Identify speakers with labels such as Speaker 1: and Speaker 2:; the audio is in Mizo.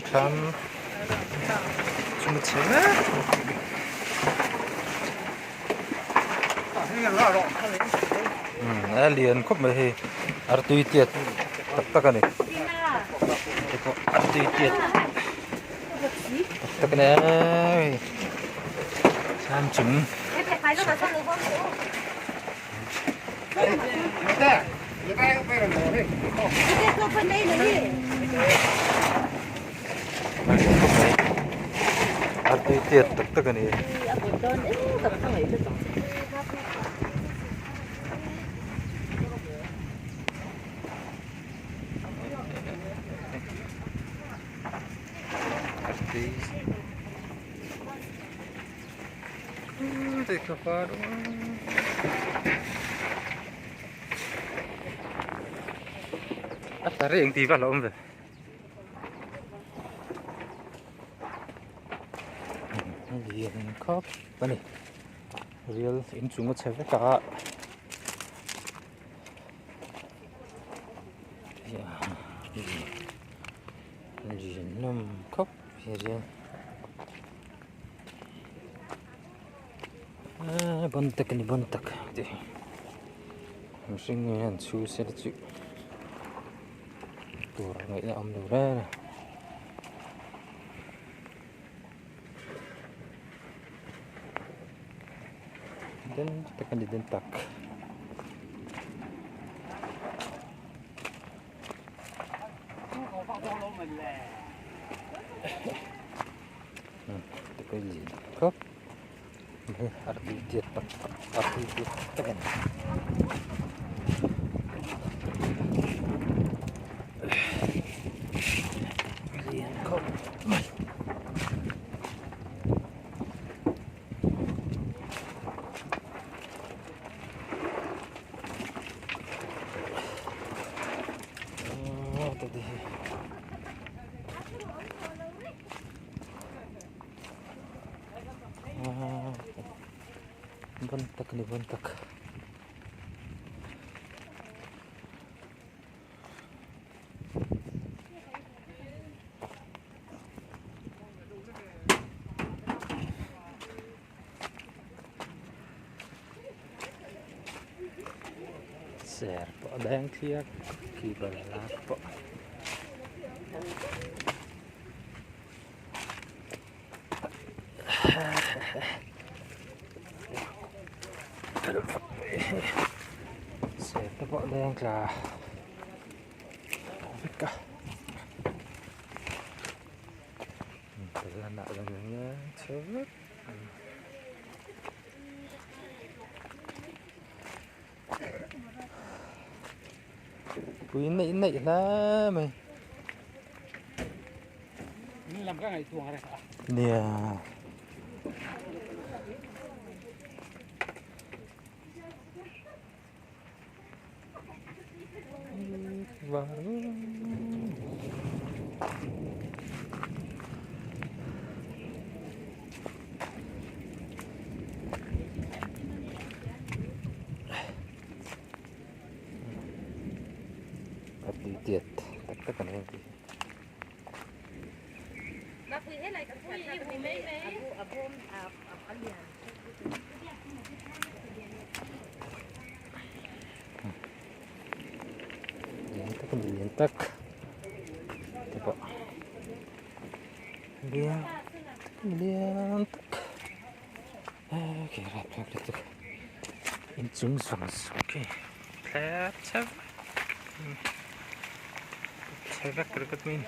Speaker 1: Thlam chung chhe vek. A lian khawp mai hei artui tiat tak tak a ni hei pawh artui tiat tak tak a ni hei thlam chung. Artui tiat tak tak a ni. Artui A ta reng tih va hlauhawm ve. Lian khawp a ni. Rial inchung a chhe vek a. Lian nawm khawp mai rial. Eee ban tak a ni ban tak tih hi mihring hian chhu se te chu tur ngaihna a awm lo reng a den tak a ni den tak. Khawp mai artui tiat tak tak artui tiat tak a ni. Lian khawp mai. Ban tak a ni ban tak. Ser pawh a deng thliak khi balhla pawh. Ser te pawh leng tla vek a hnah lang hian chhe vek Pui neih neih hle mai. Nia. A tui tiat tak tak a ni ang tih hi. Lian tak a ni lian tak te pawh lian tak a ni lian tak khi rapthlak lutuk inchung zawng zawng khi thlep chhe vek chhe vek ringawt mai a ni.